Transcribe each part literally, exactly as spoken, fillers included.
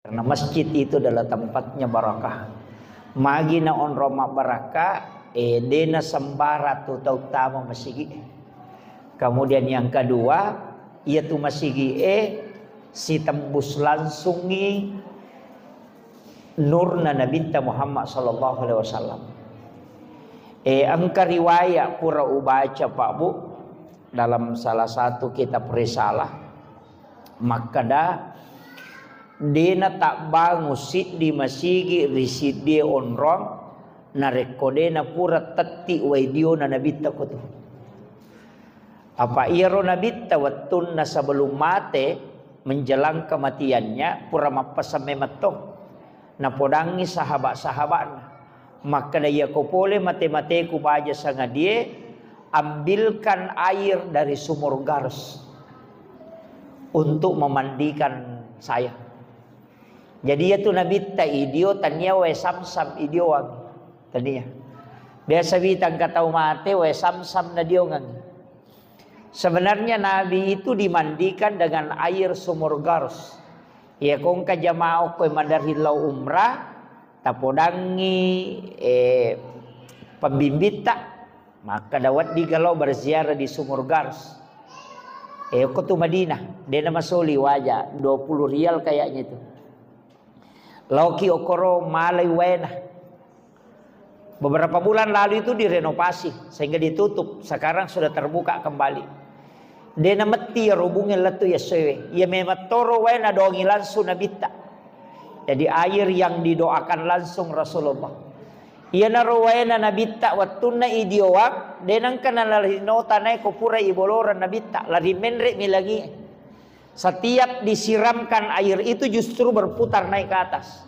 Karena masjid itu adalah tempatnya barakah. Magi na onrong mabbarakka, eh, dena sembara tu tau tama masigi. Kemudian yang kedua, iya tu masigi e sitembus langsungi nurna Nabitta Muhammad sallallahu alaihi wasallam. Eh, engka riwayat pura ubaca, Pak Bu, dalam salah satu kitab risalah, makkeda, dena tabbangu siddi masigi ri siddie onrong narekko dena pura tetti waidiona Nabitta kotu. Apa iyaro Nabitta wettunna sebelum mate, menjelang kematiannya, pura mappeseng memetto. Napodangngi sahabat-sahabatna. Makkeda, "Iyako pole mate-mateku baja sangadie, ambilkan air dari sumur Gars untuk memandikan saya." Jadi, iyatu Nabitta idio, tania wae Samsam idioang. Tania. Biasa wita engka tau mate, wae Samsam nadiongang. Sebenarnya Nabi itu dimandikan dengan air sumur Gars. Iya, ko engka jamaah okko maderri lao umrah, tapodangngi, eh, pembimbitta, makkeda, "Wedding galo berziarah di sumur Gars." Eh, okko tu Madinah, dena masoli waja, dua puluh rial kayaknya itu. Laoki okoro malai waena. Beberapa bulan lalu itu direnovasi sehingga ditutup. Sekarang sudah terbuka kembali. Dena metti iyaro bunge lettu yessoewe. Iya memettoro waena dongi langsung Nabitta. Jadi air yang didoakan langsung Rasulullah. Iyanaro waena Nabitta wettunna idioang, dena engka nalari nota nae ko pura iboloreng Nabitta, lari menre mi langie. Setiap disiramkan air itu justru berputar naik ke atas.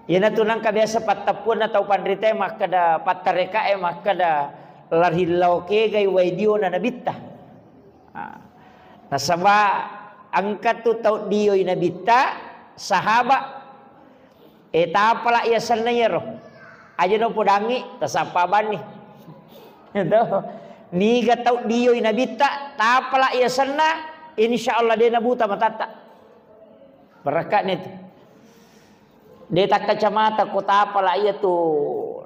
Iyanatu nangka biasa pattappuanna tau panritae makkeda, pattarekae makkeda, "Lari lao kegai waidiona Nabitta." Ah. Nasaba engka tu tau dioi Nabitta, sahabat, eh, tapala yasenna iyaro. Aja no podangi, tasappa banni. Itu. Niga tau dioi Nabitta, tapala yasenna, insya Allah dena buta matatta. Barakka'na itu. De takkacamata ko tapala iya tu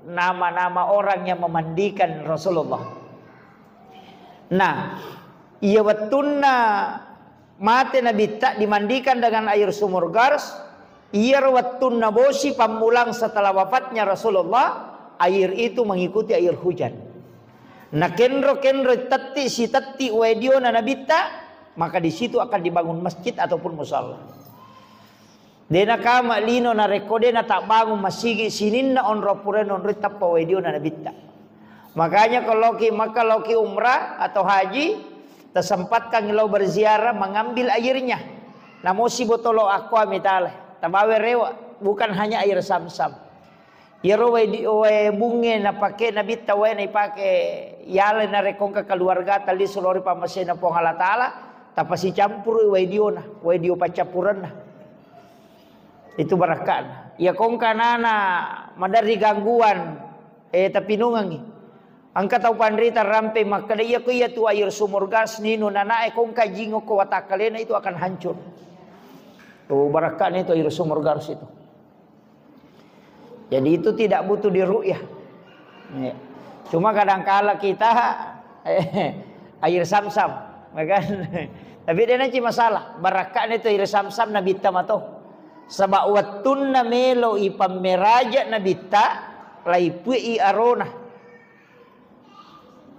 nama-nama orang yang memandikan Rasulullah. Nah, iya wettunna mate Nabitta dimandikan dengan air sumur Gars, iyaro wettunna bosi pammulang setelah wafatnya Rasulullah, air itu mengikuti air hujan. Nakenro-kenro tetti sitetti wae diona Nabitta, maka di situ akan dibangun masjid ataupun musalla. De nakama lino narekko de natabbangung masigi sininna onrong pura nonroi tappa wae diona Nabitta. Makanya kalau ki Makkah, lao ki umrah atau haji, tersempatkan lao berziarah, mengambil airnya. Namo sibotolo akkoa mitale, tabawe rewa, bukan hanya air Samsam. Iyaro wae di, wae bunge napake Nabitta, wae naipake yale narekko engka keluargata lisu lao ri pammasena Puang Allah Taala, tapasicampurui wae diona, wae dio paccappurenna. Itu barakka'na. Iya ko engka anana maderri gangguan, eh, tapinungengi. Engka tau panrita rampe makkeda, "Iya ko iya tu air sumur Gars ninu nanae ko engka jingo ko watakkalena itu akan hancur." Tuh barakka'na itu air sumur Gars itu. Jadi itu tidak butuh diru'yah. Ya. Cuma kadangkala kita, eh, air Samsam, ya kan? Tapi de naci masalah. Barakka'na itu air Samsam Nabitta mato. Sebab wettunna melo ipammeraja Nabitta, laipu'i arona.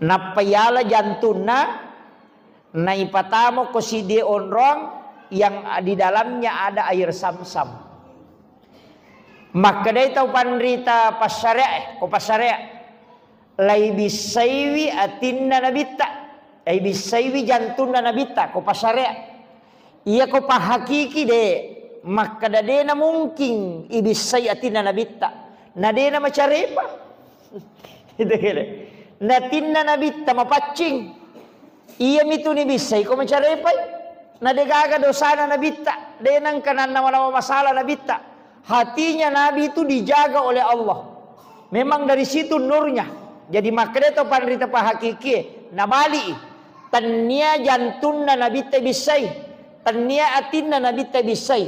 Nappa yala jantunna, naipatamo ko sidie onrong yang di dalamnya ada air Samsam. Makkedai tau panrita passareae, ko passarea, laibissaiwi atinna Nabitta, laibissaiwi jantunna Nabitta, ko passarea. Iya ko pahakiki de, makkeda de na mungkin ibissai atinna Nabitta, na de na macarepa. Itu kira. Natinna Nabitta mapaccing. Iya mitu ni bissai ko macarepai. Na degaga dosana Nabitta, de nangka nannawa-nawa masalah Nabitta. Hatinya Nabi itu dijaga oleh Allah. Memang dari situ nurnya. Jadi makkeda to panrita pahakikie, nabali. Tennia jantunna Nabitta bissai. Tennia atinna Nabitta bissai.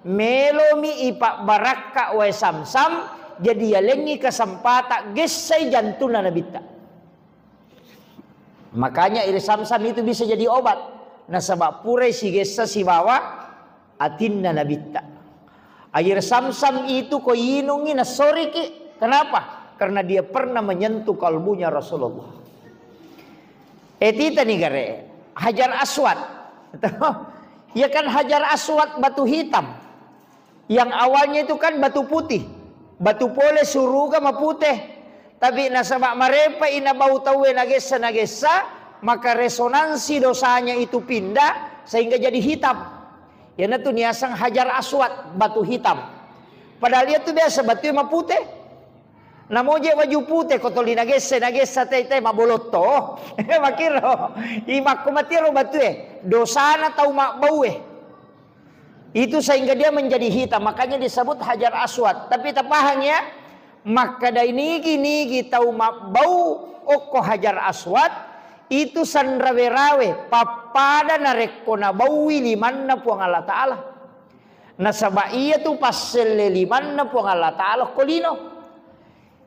Melomi ipabbarakka wae Samsam, jadi yalengngi kesempatan gessai jantunna Nabitta. Makanya air Samsam itu bisa jadi obat. Nasaba purai sigessa sibawa atinna Nabitta. Air Samsam itu ko inungi nasoriki. Kenapa? Karena dia pernah menyentuh kalbunya Rasulullah. Eh, titani gare, Hajar Aswad. Ya kan, Hajar Aswad batu hitam. Yang awalnya itu kan batu putih. Batu pole suruga mapute. Tapi nasaba marepai nabau tauwe nagessa-nagessa, maka resonansi dosanya itu pindah sehingga jadi hitam. Iyanatu niaseng Hajar Aswad, batu hitam. Padahal iya tu biasa batu mapute. Namoje waju pute ko toli nagesse, nagessa tei-tei mabolotto. Makiro. Imakko matiro batue. Dosana tau mabbaue. Itu sehingga dia menjadi hitam. Makanya disebut Hajar Aswad. Tapi tapahang ya, makkeda nigi-nigi tau mabbau okko Hajar Aswad, itu sanrawe-rawe pappada narekko nabaui limanna Puang Allah Ta'ala. Nasaba iya tu passelle limanna Puang Allah Ta'ala okko lino.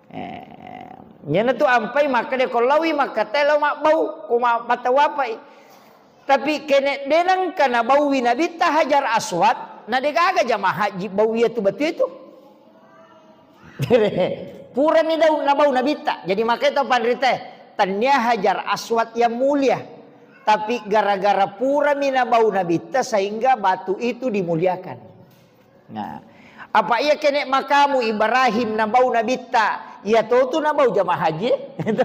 Eh, iyanatu ampai makkeda ko laowi makkattai lao mabbau, ko ma-, mattau apai. Tapi kene de nengka nabaui Nabitta Hajar Aswad, na degaga jamaah haji bau iya tu batu itu. Purami dau nabau Nabitta. Jadi makanya tau panrita, tania Hajar Aswad yang mulia. Tapi gara-gara purami nabau Nabitta sehingga batu itu dimuliakan. Nah, apa iya kene makamu Ibrahim nabau Nabitta, iya totu nabau jamaah haji? Itu,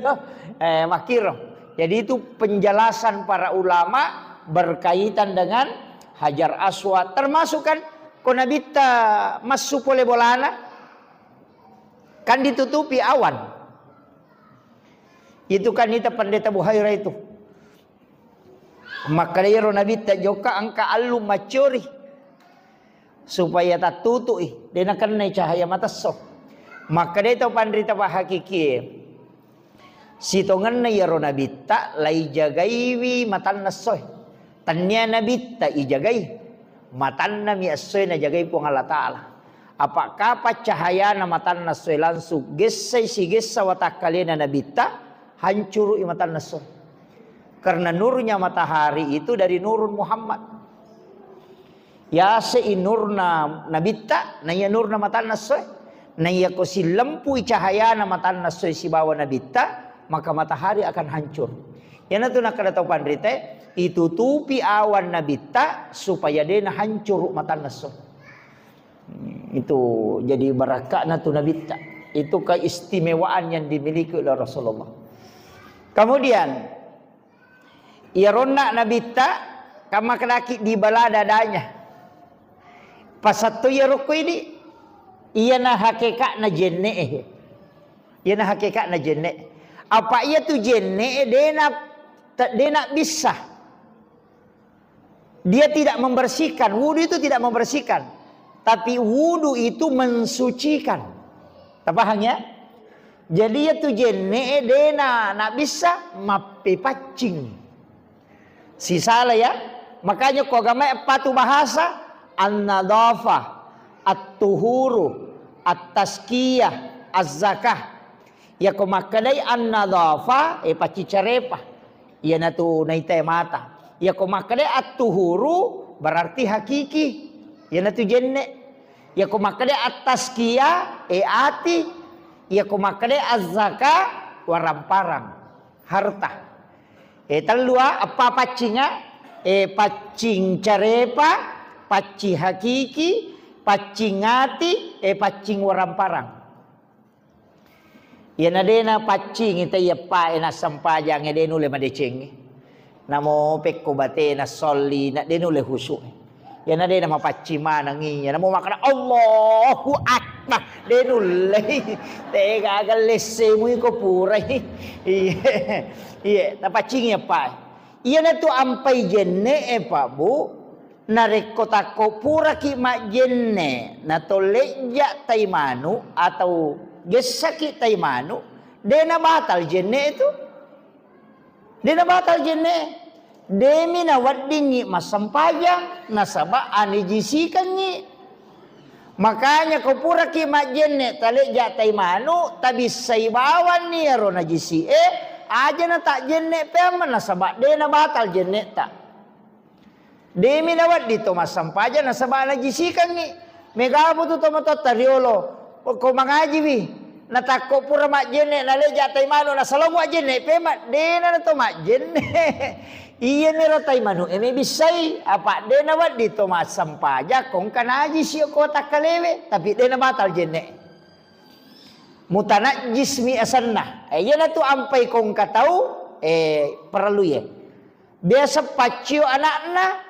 eh, makiro. Jadi itu penjelasan para ulama berkaitan dengan Hajar Aswad. Termasuk kan, ko Nabitta massu pole bolana, kan ditutupi awan. Itu kan ita Pendeta Buhaira itu. Makkeda iyaro Nabitta jokka engka allung maccori supaya tattutu'i, de nakennai cahaya matesso. Makkeda tau panrita pahakikie, sitongenna iyaro Nabitta laijagaiwi matanna essoe. Tania Nabitta ijagai, matannami essoe najagai Puang Allah Ta'ala. Apa kapang cahayana matanna essoe langsung gessai sigessa watakkalena Nabitta, hancuru'i matanna essoe. Karena nurnya matahari itu dari nurun Muhammad. Yase'i nurna Nabitta, naiya nurna matanna essoe. Naiya ko sillempui cahayana matanna essoe sibawa Nabitta, maka matahari akan hancur. Iyanatu nakkeda tau panrita, itutupi awan Nabitta supaya de nahancuru matanna essoe. Itu jadi barakka'na tu Nabitta. Itu keistimewaan yang dimiliki oleh Rasulullah. Kemudian, iyaronna Nabitta, kamma kedaki di bala dadanya. Pasatto iyaro ko idi, iyana hakeka'na jenne'e. Iyana hakeka'na jenne'e. Apa iya tu jenne'e dena, dena bissa. Dia tidak membersihkan. Wudu itu tidak membersihkan. Tapi wudu itu mensucikan. Tapahang ya? Jadi iya tu jenne'e dena nabissa mappepaccing. Sisala ya. Makanya ko agamae patu bahasa an-nadhafah, at-tuhuru, at-tazkiyah, az-zakah. Iyako makkedai an-nadhafah, e, pacci carepa. Iyanatu naitae mata. Iyako makkedai at-tuhuru, berarti hakiki. Iyanatu jenne. Iyako makkedai at-tazkiyah, e, ati. Iyako makkedai az-zakah, waramparang. Harta. E, tellua, eppa paccinga, e, paccing carepa, paccing hakiki, paccing ati, e, paccing waramparang. Iyana dena paccingi taiya eppae nassempajangnge de nulle madecengngi. Namo pekko batena solli na de nulle husu. Iyana dena mapaccing maneng iya namo makkeda Allahu Akbar de nulle. Tega gellessemu iko purai. Iya. Iya, tapaccingi eppae. Iyanatu ampai jenne'e, Pak Bu. Narekko takko puraki majjenne, natollejja tai manu atau gessaki tai manu, de nabatal jenne itu. De nabatal jenne. Demi naweddingngi massempajang, nasaba anijisikengngi. Makanya ko puraki majjenne' taleja' tai manu', tabissai bawanni iyaro najisi'e, aja natajjenne' peamma nasaba' de' nabatal jenne'ta. Demi nawedding to massempajang nasaba' najisikangngi. Mega butu tomatoatta riolo, ko mangajiwi, natakko pura majjenne' naleja' tai manu' nasalongo ajjenne' pema, dena nato majjenne'. Iyamiro tai manu'e mebissai, apa' de' nawedding to massempajang ko engka najisi ko takkalewe, tapi de' nabatal jenne'. Mutanajjismi asenna. Eh, iyanatu ampai ko engka tau, eh, parellu ye. Biasa paccio ana'na,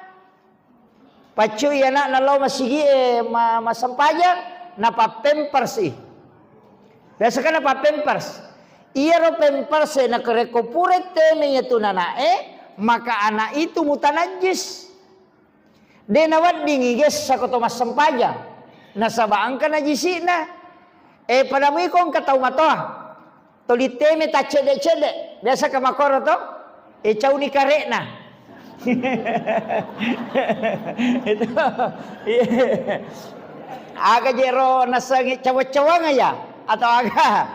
paccioi ana'na lao masigi'e ma-, massempajang, napappempersi. Biasa kan napappempers. Iyaro pempers e nakerekko pura teme iyatu nana'e, maka anak itu mutanajjis. De' naweddingngi gessa ko to massempajang. Nasaba' engka najisi'na. Eh, padamui ko engka tau matoa. Toli teme taccedde-cedde. Biasa ka makkoro to? E, cauni kare'na. Itu. Iya. Aga jero nasengnge cawa-cawang ya? Atau aga?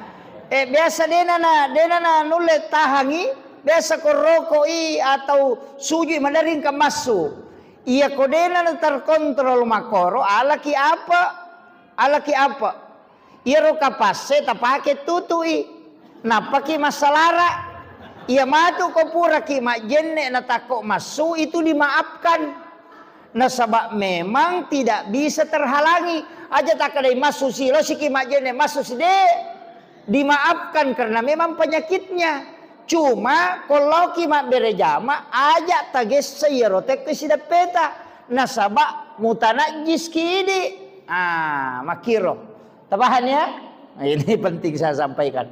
E, biasa dena na, dena na nulle tahangi. Biasa ko rokoi atau sujui madaring ka massu. Iya ko dena na terkontrol makkoro, alaki apa? Alaki apa? Iyaro kapasse tapake tutui. Nappaki massalara. Iya matu ko puraki majjenne' natakko massu itu dimaafkan. Nasaba' memang tidak bisa terhalangi. Aja takkadai massu si, losiki majjenne' massu si, de'. Dimaafkan karena memang penyakitnya. Cuma ko laoki mabbere jama, aja tagessa iyaro tekko sideppeta. Nasaba' mutanajjiski idi. Ah, makkiro. Tapaham ya? Nah, ini penting saya sampaikan.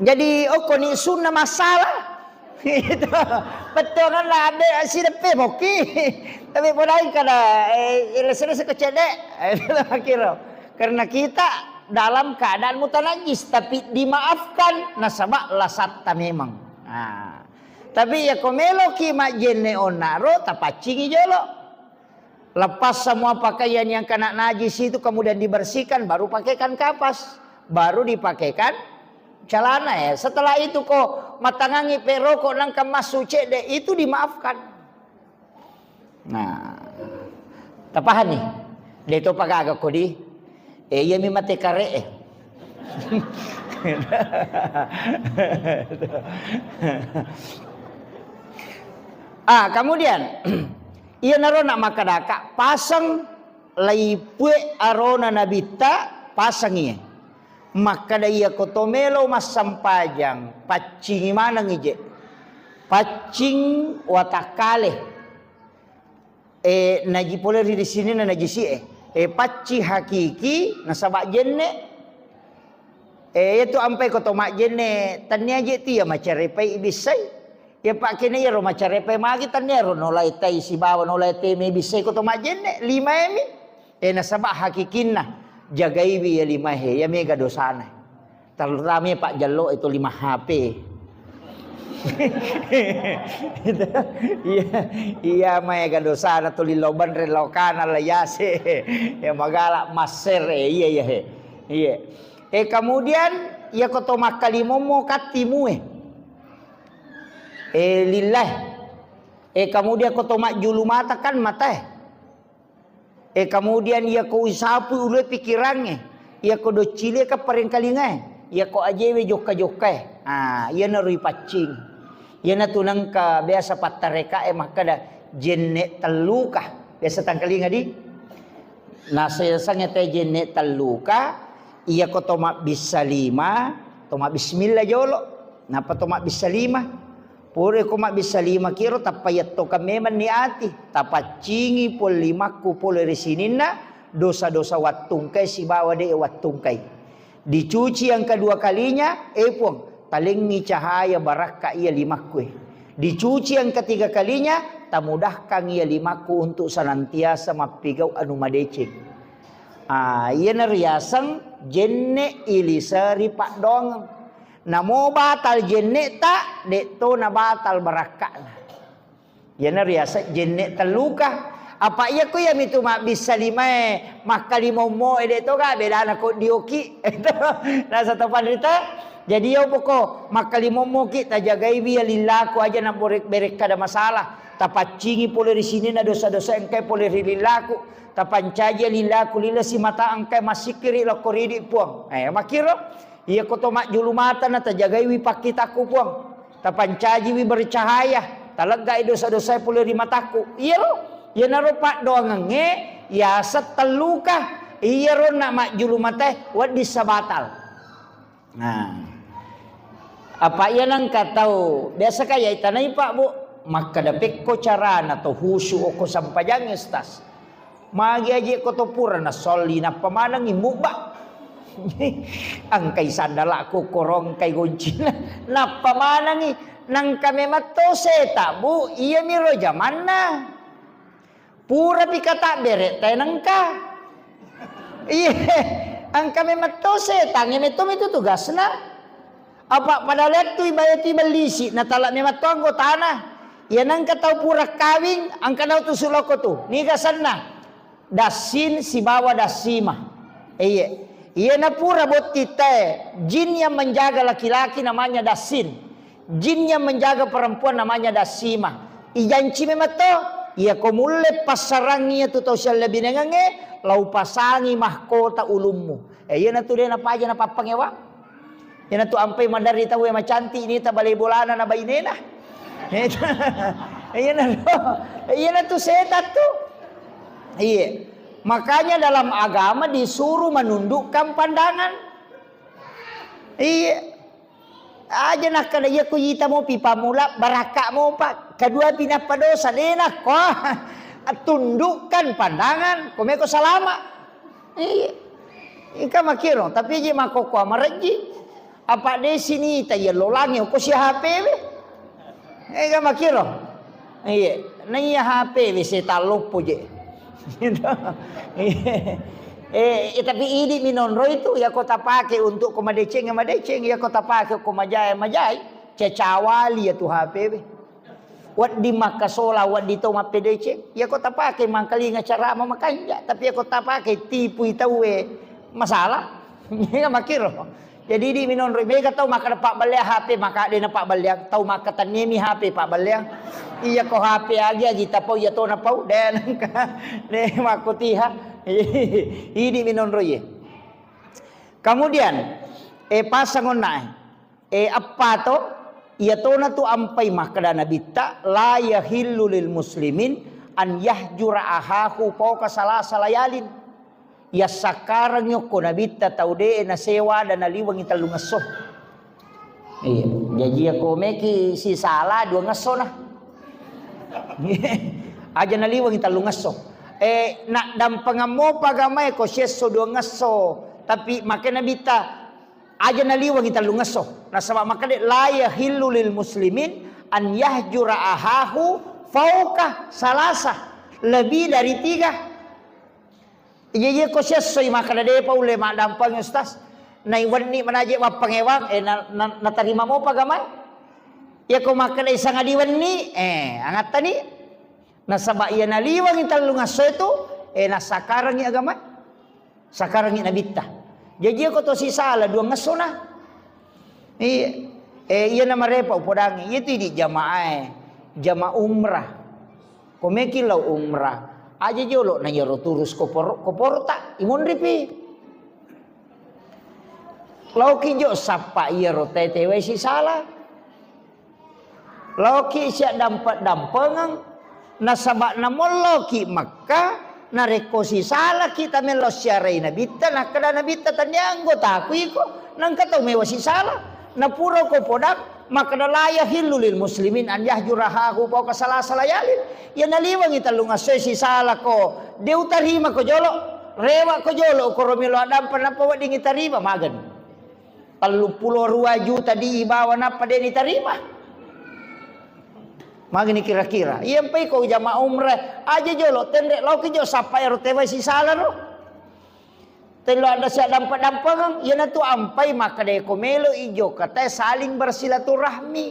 Jadi, okkoni sunna masalah. Itu. Bettuanna abe sideppe mokki. Tapi podai kada, eh, lese-lese ko cedde. Itu makkiro. Karena kita dalam keadaan mutanajis, tapi dimaafkan nasaba' lasatta memang. Nah. Tapi ya ko meloki majjenne' onnaro, tapaccingi jolo. Lepas semua pakaian yang kena najis itu, kemudian dibersihkan, baru pakaikan kapas, baru dipakaikan celana ya. Setelah itu ko matangangi pe roko nangka massu cedde, itu dimaafkan. Nah, tapahani? De' to pagaga kodi. Eh, iya mi mate kare, eh. Ah, kemudian, iyanaro na makkadaka, paseng laipue arona nabitta, paseng iye. Makkada, iyako to melo massempajang, paccingi manengngi je. Paccing watakkale. E, naji pole ri sininna najisi e. E, pacci hakiki nasaba jenne. E, iyatu ampai ko to majjenne, tannia je tu iya macarepai ibissai. Iya pakkena iyaro macarepai magi, tannia ro nolai tai sibawa nolai teme ibissai ko to majjenne, lima emi. E, nasaba hakikinna jagaiwi iya lima he, iya mega dosana. Terutama iya pajjallo itu lima H P. Iya, iya, maega dosana tuli loban re lokana la yase. Ya magala masser, e, iya, iya, he. Iya. E, kemudian, iya ko to makkalimommo kattimue. E, lillahi. E, kemudian ko to majjulu mata kan matae. E, kemudian iyako usapu ulue pikirangnge, iyako doccilie ka parengkalingae, iyako ajewe jokka-jokkae. Ah, iyanaro ipaccing. Iyanatu nengka biasa pattarekae makkada, jenne telluka. Biasa tangkalinga di? Nasesangnge te jenne telluka, iyako to mabbissa lima, to mabbismillah jolo. Nappa to mabbissa lima. Pura ko mabbissa lima kiro, tappa yettokang memang ni ati, tapaccingi pole limakku pole ri sininna dosa-dosa wattungkai sibawa de wattungkai. Dicuci yang kedua kalinya, e Puang, talengngi cahaya barakka iya limakku e. Dicuci yang ketiga kalinya, tamudahkang iya limakku untuk senantiasa mappigau anu madeceng. Ah, iyana riaseng jenne iliseri paddoangeng. Namo batal jenne ta, de to nabatal barakka'na. Iyana riaseng jenne telluka. Apa iya ko iya mitu mabbissa limae makkalimommo ede to ga bedana ko dioki. Nasa to panrita. Jadi yo poko makkalimommoki tajagaiwi ya lillaku aja na bore-, berekkada masalah. Tapaccingi pole ri sinina dosa-dosa engkai pole ri lillaku. Tapancaji ya lillaku lila simata engkai massikkiri lokko ridi Puang. Eh, makkiro. Iya ko to majjulu mata na tajagaiwi pakkitakku Puang. Tapancajiwi bercahaya, taleggai dosa-dosae pole ri matakku. Iyaro, iyanaro paddoangengnge yaseng telluka. Iyaro na majjulu matae wedding sabatal. Nah. Apa iya nengka tau biasa kaya itanai Pak Bu, makkeda pekko carana to husu okko sampajangnge Ustaz. Magi aje ko to pura nasolli nappa manengngi mubba. Engkai sandalakku korong kai goncina. Nappa manengngi nangka memang to seta, Bu, iyamiro jamanna. Pura pi kata bere tenengka. Iya, engka memang to setangnge metto mitu tugasna. Apa pada lettu ibae tu ibellisi, natala memang to anggotana. Iya nengka tau pura kawing, engka nau tu suloko tu. Niga senna? Dassin sibawa dassima. Iya. Iya na pura botti te, jin yang menjaga laki-laki namanya dassin. Jin yang menjaga perempuan namanya dassima. Ijanci memang to, iya ko mulle passarangi iya tu tau siallebinengengnge, lau pasangi mahkota ulummu. Eh, iya na tu de napaja napappangewa. Iyanatu ampai maderri tauwe macantik nita balai bolana na bainena. Iyanatu, iyanatu setan tu. Iya. Makanya dalam agama disuruh menundukkan pandangan. Iya. Aja nakkeda iya ko ita mopi pammula barakka mopa. Kedua pinappa dosa dena ko. Tundukkan pandangan, komeko salama. Iya. Engka makkiro, tapi je makkokko amarejji. Apa de sinita iya lolangi okko si H P we. Engka makkiro. Iya, na iya H P we setan loppo je. Gitu. Iya. Eh, eh, tapi idi minonro itu ya ko tapake untuk ko madeceng ya madeceng, ya ko tapake ko majai ya majai, cacawali ya tu H P we. Wedding makkasola, wedding to mappedeceng. Iya ko tapake mangkalinga carama makanja, tapi iya ko tapake tipui tauwe masalah. Iya makkiro. Jadi idi minonro mega tau makkeda pabballeang H P, maka de na pabballeang, tau makkatenniemi H P pabballeang. Iya ko H P agi-agi tapau iya to napau de nengka. De makkotiha. Idi minonro ye. Kemudian eh pasang onna eh. Eh, eppa to? Iya tona tu ampai makkeda Nabitta, "La yahillu lil muslimin an yahjura ahahu fauqa salasa layalin." Yassakkarengngi okko Nabitta tau de' nasewa ada naliwengi tellungesso. Iya, jaji iya ko meki sisala duangesso na. Aja naliwengi tellungesso. Eh, naddampengeng mopa agamae ko siesso duangesso, tapi makkeda Nabitta, aja naliwengi tellungesso. Nasaba makkeda, "La yahillu lil muslimin an yahjura ahahu fauqa salasa." Lebih dari tiga. Iya, iya ko siessoi makkeda, "Depa ulle maddampeng, Ustaz." Naiwenni manaje mappangewang, eh, na, na, natarima mopa agamae. Iya ko makkeda isangadi wenni, eh, angattani. Nasaba iya naliwengi tellungesso itu, eh, nasakarengi agamae. Sakarengngi Nabitta. Jaji ko to sisala duangessona. Iya. Eh, iya namarepa upodangi. Iya tu idi jamaae. Jamaah umrah. Ko meki lao umrah. Aja jolo na iyaro turus kopor-, koporta. Imonripi. Laoki jo sappa iyaro tete wae sisala. Laoki siaddampe-dampengeng, nasaba namolloki Mekka, narekko sisalaki tamello siarai Nabitta, nakkeda Nabitta, "Tennia anggotaku iko, nengka tau mewa sisala." Napurako podang, makkeda, "La yahillu lil muslimin an yahjura ahahu fauqa salasa layalin." Iya naliwengi tellungessoe sisalako, de utarimako jolo, rewako jolo, koro melo addampe nappa weddingi tarima, magani. Telluppulo rua juta dibawa nappa de nitarima. Magani kira-kira. Iya mpai ko jamaah umrah, aja jolo tenre laoki jo sappa ero tewai sisala ro. Tello ada siaddampe-dampengeng, iyanatu ampai makkeda ko melo ijo katae saling bersilaturahmi.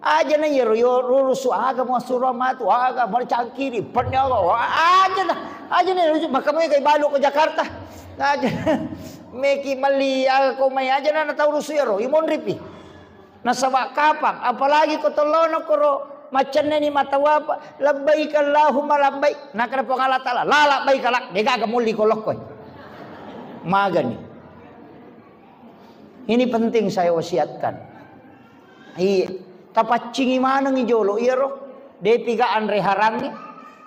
Aja na iyaro yo rurusu, aga mau suruh matu, aga mau cangkiri, pernyawa, aja na, aja na rurusu, maka mau kai balu ke Jakarta. Aja meki meli aga ko mai aja na tau rusu iyaro, imonripi. Nasaba kapang, apalagi ko tollono koro maccenneni matawa apa, labbaik Allahumma labbaik. Nakana Puang Allah Taala, la labbaik lak, degaga mulli ko lokkoe. Magani. Ini penting saya wasiatkan. Iya, tapaccingi manengi jolo iyaro. Depiga anre harangnge.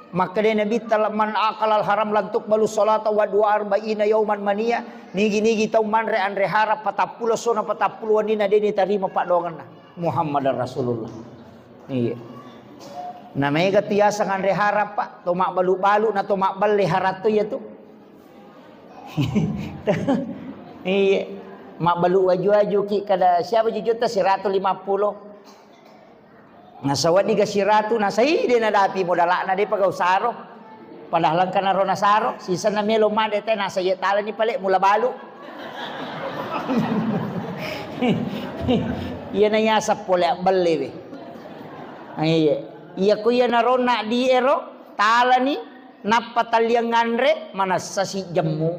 Makkeda Nabitta, "Man akalal haram lan tuqbalu salata wa dua arba'ina yauman mania." Nigi-nigi tau manre anre haram patappulo sona patappulo wenninna deni tarima paddoangenna. Muhammadar Rasulullah. Iya. Na mega tu yaseng anre haram, Pak. To mabbalu-balu na to mabballe haratto iya tu. Iya. Mabbalu waju-waju ki kada siapa jujutta seratus lima puluh. Nasawaddi ga siratu, nasai de nadapi modala'na de pagau saro. Padahal engka naro nasaro, sisenna melo made te nasa ye talani pale mula balu. Iya na yaseng pole abbelle we. Iya. Iya ko iya naronna di ero talani nappa talliang nganre manessa si jemmu.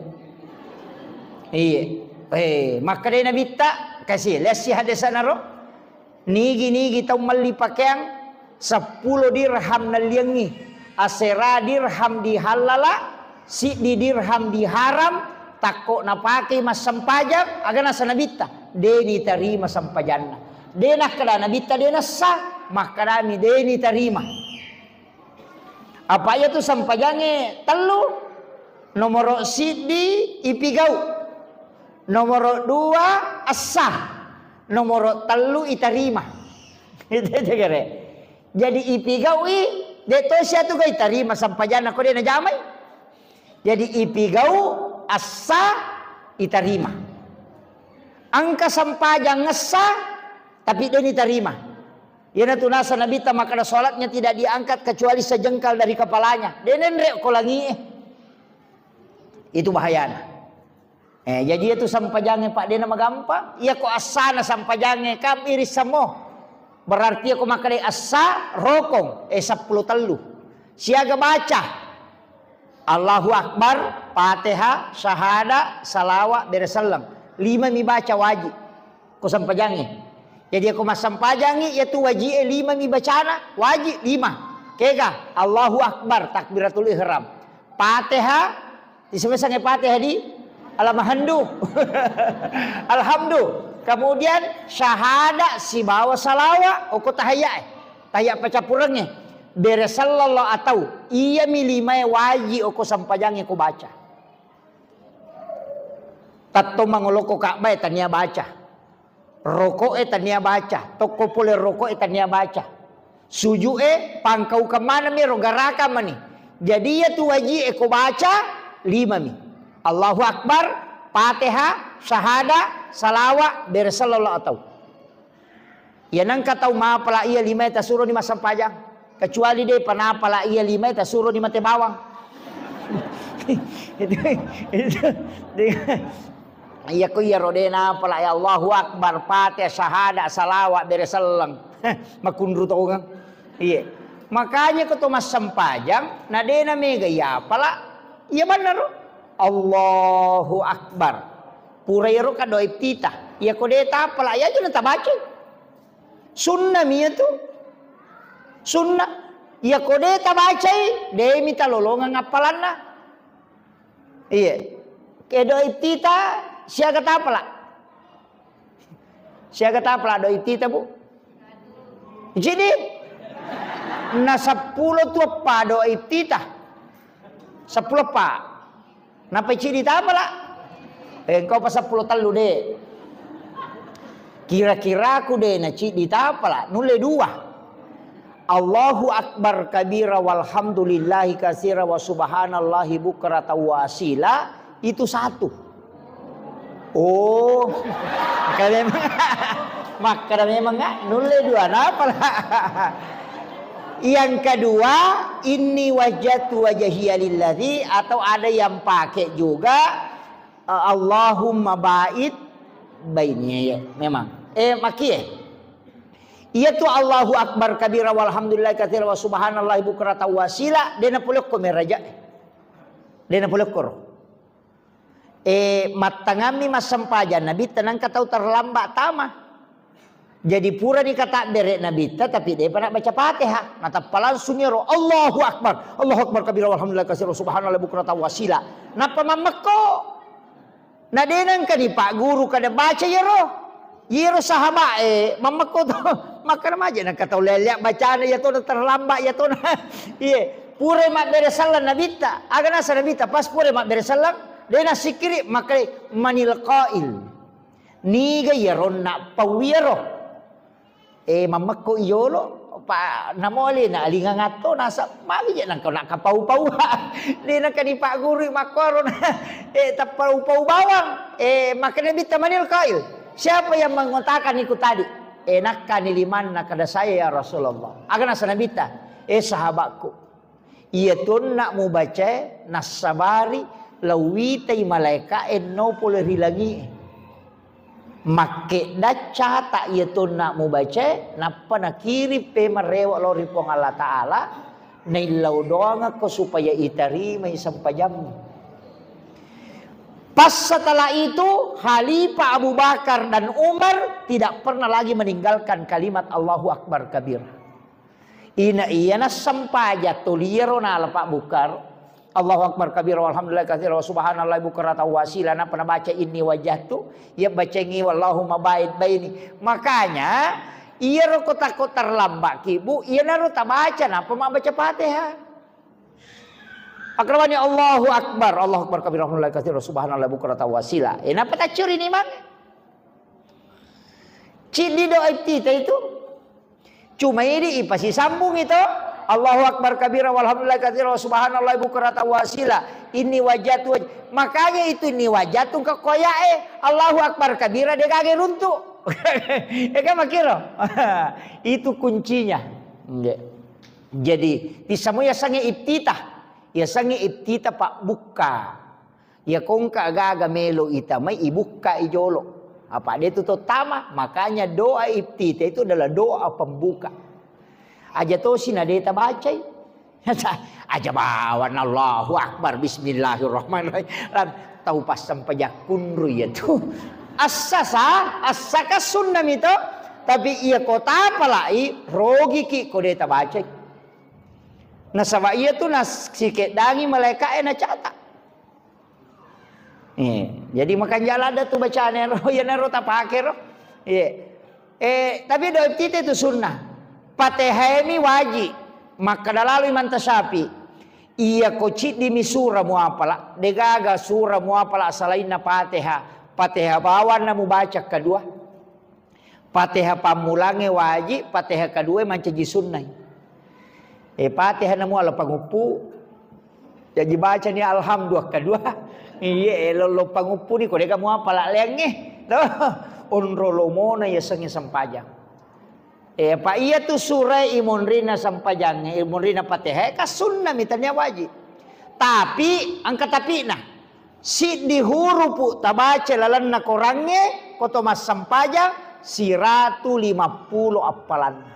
Iya. Eh, makkeda Nabitta kasi lessi hadesa naro. Nigi-nigi tau melli pakeang seppulo dirham nalliangngi, asera dirham dihallala, siddi dirham diharam, takko napakei massempajang, aga nasa Nabitta, de nitarima sempajanna. De nakkeda Nabitta de nessa, makkedami de nitarima. Apa iya tu sempajangnge tellu, nomoro siddi ipigau, nomoro dua essa, nomoro tellu itarima. Itu aja kere. Jadi ipigaui, de to sia tu ga itarima sempajanna ko de najamai. Jadi ipigau essa itarima. Engka sempajang essa tapi de nitarima. Iyanatu nasa Nabitta makkeda, "Salatnya tidak diangkat kecuali sejengkal dari kepalanya." De nenre ko langie. Itu bahayana. Eh, jadi itu sempajangnge, Pak, dena magampang. Iya ko assana sempajangnge, kam iris semua. Berarti iya ko makkeda assa rokong, eh, seppulo tellu. Siaga baca. Allahu Akbar, Fatihah, syahada, salawa, bere selleng. Lima mi baca wajib. Ko sempajangnge. Jadi ko massempajangngi, iya tu wajie lima mi bacana, wajib lima. Kega, Allahu Akbar, takbiratul ihram. Fatihah, isemesangnge Fatihah di Alamahandu. Alhamdu. Kemudian syahada sibawa salawa, oko tahiyyae. Tahiyya pacappurengnge. Bere sallallahu atau. Iya mi limae wajib oko sempajangnge ko baca. Tatto mangoloko Ka'bae tania baca. Roko'e tania baca. Tokko pole roko'e tania baca. Suju'e pangkaukeng maneng mi ro garakang mani. Jadi iya tu waji'e ko baca lima mi. Allahu Akbar, Fatihah, syahada, salawa, bere sallallahu atau. Iya nengka tau mapala iya limae tasuroni massempajang. Kecuali de pa napala iya limae tasuroni mate bawang. Itu, itu, iya ko iya ro de napala ya Allahu Akbar, Fatihah, syahada, salawa, bere selleng. Makunru tongeng. Iya. Makanya ko to massempajang, na de na mega iya pala, iya bannaro. Allahu Akbar. Pura iyaro ka doa iftitah. Iya ko de tapala, iya aja na tabacai. Sunna mi iya tu. Sunna. Iya ko de tabacai, de mi talolongeng appalanna. Iya. Ke doa iftitah, siaga tapala. Siaga tapala doa iftitah, Bu? Jadi, na seppulo tu eppa doa iftitah. Seppulo eppa. Napa ciddi tapala? Eh, engkau pa seppulo tellu de. Kira-kiraku de na ciddi tapala, nulle dua. Allahu Akbar kabira walhamdulillahi katsira wa subhanallahi bukratan wa asila, itu satu. Oh, makkada memang, makkada memang, ah, nulle dua, napala? Yang kedua, inni wajjahtu wajhiya lilladzi, atau ada yang pakai juga, eh, Allahumma ba'id baini, ya, memang. Eh, makie. Iyatu Allahu Akbar kabira walhamdulillahi katsira wa subhanallahi bukratan wasila, de' napolokko meraja. De' napolokkoro. Eh, mattangammi massempajang Nabitta, nangka tau terlambat tama. Jadi purani katabbere Nabitta, tapi de'pa nabbaca Fatihah. Natappa langsung iyaro, "Allahu Akbar, Allahu Akbar kabira walhamdulillah katsira subhanallah bukratan wasila." Nappa mammekko. Na de' nangka dipagguru kada baca iyaro. Iyaro sahabat e mammekko to. Makkana maja nangka tau lelea bacana iyatona terlambat iyatona. Iye, pura mabbere sallang Nabitta. Aga nasa Nabitta pas pura mabbere sallang, de' nasikiri, makkeda, "Manil qail?" Niga iyaronna pau iyaro? Eh, mammekko iyolo, pa namole na alingang atto, nasa magi je nangka na kapau-pau. De' nangka dipagguru makkuaro na, eh, tappau-pau bawang. Eh, makkeda Nabitta, "Manil qail?" Siapa yang mengatakan itu tadi? Eh, nakkani limanna, kada saya ya Rasulullah. Aga nasa Nabitta? Eh, sahabatku. Iyatonna mubacae nassabari lauwitai malaeka'e no pole ri langi'e. Makkedda cata iyatonna mubacae, nappa nakiring pemeng rewe lao ri Puang Allah Ta'ala, naillau doangekko supaya itarimai sempajammu. Pas setelah itu, Khalifah Abu Bakar dan Umar tidak pernah lagi meninggalkan kalimat Allahu Akbar kabir. Ina iya nassempajang toliaro nala pabbukkaro. Allahu Akbar kabira walhamdulillah katsira wa subhanallahi bukratan wasila, nappa nabaca inni wajjahtu, iya bacengi wallahumma ba'id baini. Makanya, iyaro ko takko terlambat ki, Bu, iyanaro tabaca nappa mabbaca Fatihah. Akrawani Allahu Akbar, Allahu Akbar kabira walhamdulillah katsira wa subhanallahi bukratan wasila. Eh, nappa taccurini mang. Ciddi doa iftitah itu. Cuma idi ipasisambung itu. Allahu Akbar kabira walhamdulillah katsira wa subhanallah bukratan wasila. Inni wajjahtu waj-, makanya itu inni wajjahtu engka koyae. Allahu Akbar kabira de' gaga runtu. Ega makiro. Itu kuncinya. Nggih. Jadi, pisamo yasengnge iftitah. Yasengnge iftitah pabbukka. Iya kongka gaga melo itamai, ibukka i jolo. Apa de' tu tottama, makanya doa iftitah itu adalah doa pembuka. Aja tosi na de' tabacai. Aja bawang Allahu Akbar, Bismillahirrahmanirrahim. Lan tau passempajang kunru iya tu. Assasa, assaka sunna mito, tapi iya ko tapalai rogiki ko de' tabacai. Nasaba iya tu nasikeddangi malaeka'e nacata. Eh, jadi makanjala ada tu bacana ro, iyanaro tapake ro. Iya. Eh, tapi doa iftitah itu sunnah. Fatihah mi wajib. Makkeda lalo Imam Tasyafi. Iya ko ciddimi sura muapala, de' gaga sura muapala salainna Fatihah. Fatihah bawanna mubaca kedua. Fatihah pammulangnge wajib, Fatihah kedua mancaji sunnai. Eh, Fatihah namuala panguppu, jaji bacani alhamdulillah kedua. Iya, eh, lollo panguppu ni, ko de' kamu apa la leangnge. Loh, onro lomona yasengnge sempajang. Eh, apa iya tu surai imonrina sempajangnge, imonrina Fatihah, ka sunnah mitanya wajib. Tapi, angka tapina. Siddi hurupu tabaca lalenna korangnge, ko to massempajang, siratu limappulo appalanna.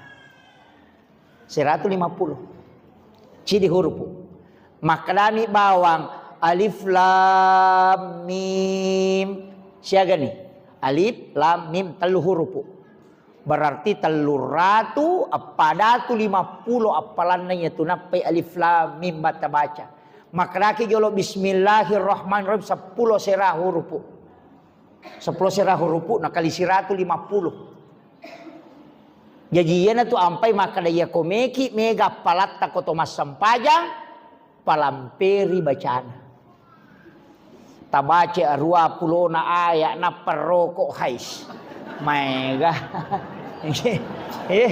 Siratu limappulo. Siddi hurupu. Makkedami bawang, alif lam mim. Siagani? Alif lam mim, tellu hurupu. Berarti telluratu eppadatu limappulo appalanna iya tu nappai alif lam mim batta baca. Makkedaki jolo bismillahirrahmanirrahim seppulo sera hurupu. Seppulo sera hurupu nakali siratu limappulo. Jaji iyana tu ampai makkeda iya ko meki mega appalatta ko to massempajang, palamperi bacana. Tabaca arua pulona aya, nappa roko, hais. Maega. Eh.